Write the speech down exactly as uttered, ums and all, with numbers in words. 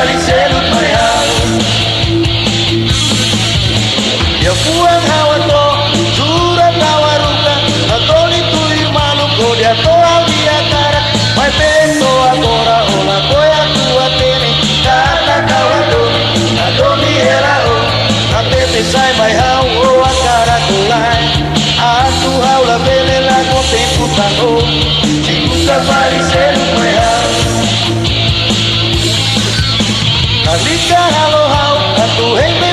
Fali seluk mai ha'u. Iha fuan ha'u hato'o, jura tau haruka, hato'o liu tuir maluk hodi hato'o ha'u-nia hakarak. Maibé to'o agora ó lakohi atu hatene katak ha'u hadomi, hadomi hela ó. Hatete sai mai ha'u, ó hakarak ka lae, atu ha'u labele lakon tempu tan ó. Simu safari seluk mai ha'u. Lalika halo ha'u atu hein be